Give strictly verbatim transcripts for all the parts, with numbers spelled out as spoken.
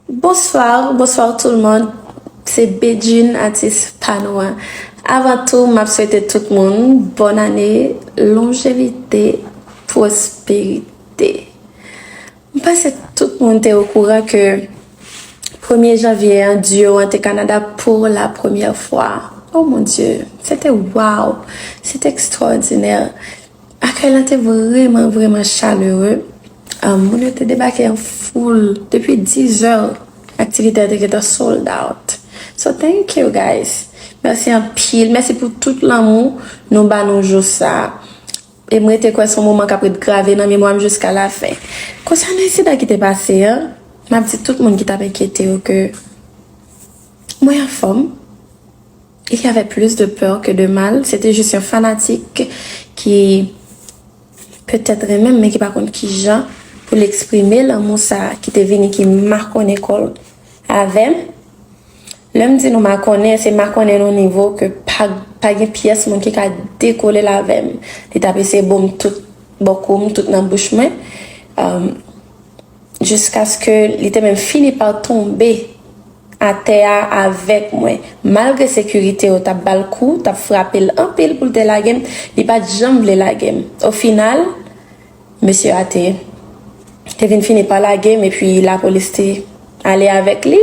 Bonsoir, bonsoir tout le monde. Se Bedjine, atis pa nou an. Avan tou, m ap swete tout moun bòn ane, lonjevite, pwosperite. M panse tout moun te okouran ke premye janvye an, duo an te Kanada pour la première fois. Oh mon Dieu, se te wow, se te ekstwòdinè. Akèy lan te vrèman, vrèman chalere. Um, moun yo te debake an foul. Depi dizè, aktivite a te gentan sold out. So, thank you, guys. Mèsi anpil. Mèsi pou tout lanmou nou ba nou jou sa. E m rete kwè se yon moman k ap ret grave nan memwa m jiska lafen. Konsènan ensidan ki te pase an, m ap di tout moun ki t ap enkyete yo ke mwen anfòm. Il y avait plus de peur que de mal. Se te jis yon fanatik ki petèt renmen m, men ki pa konn kijan pou l eksprime lanmou sa ki te vini, ki makonnen kò l avè m. Lè m di nou makonnen, se makonnen nan yon nivo ke pa, pa gen pyès moun ki ka dekole l avè m. Li t ap eseye bo m tout bò kou m, tout nan bouch mwen. Um, jiskaske li te menm fini pa tonbe atè a avèk mwen. Malgre sekirite yo t ap ba l kou, t ap frape l anpil pou l te lage m, li pa t janm vle lage m. Ofinal, mesye a te, te vin fini pa lage m, epi lapolis te ale avèk li.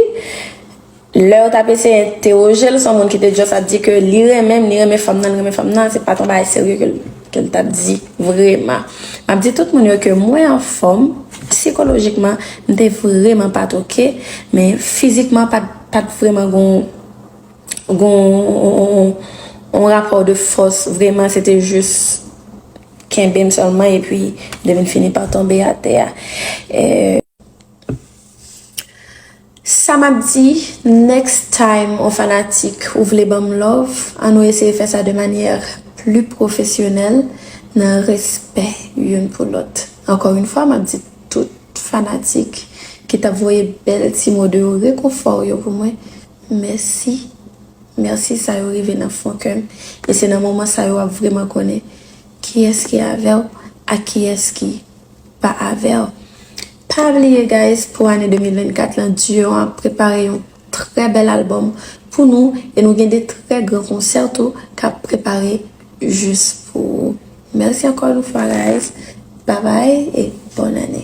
Lè yo t ap eseye entewoje l, se yon moun ki te just ap di ke li renmen m, li renmen fanm nan, li renmen fanm nan, se pa t yon bagay serye ke l, ke l t ap di vrèman. M ap di tout moun yo ke mwen anfòm, sikolojikman, m te vrèman pa t oke, men fizikman, pa t, pa t vrèman gon, gon, on, on, on rapò de fòs, vrèman, se te jis kenbe m sèlman, epi m te vin fini pa tonbe atè a. E, Sa m ap di, next time, on fanatik, ou vle ban m love, ann nou eseye fè sa de manyè pli pwofesyonèl, nan respè youn pou lòt. Ankò yon fwa, m ap di tout fanatik ki t ap voye bèl ti mo de rekonfò yo pou mwen, mèsi. Mèsi, sa yo rive nan fon kè m. E se nan moman sa yo w ap vrèman konnen kiyès ki avè w ak kiyès ki pa avè w. Pa bliye, guys, pou ane de mil vennkat lan, duo an ap prepare yon trè bèl albòm pou nou e nou gen de trè gran konsè tou k ap prepare jis pou ou. Mèsi ankò yon fwa, guys. Babay e bòn ane.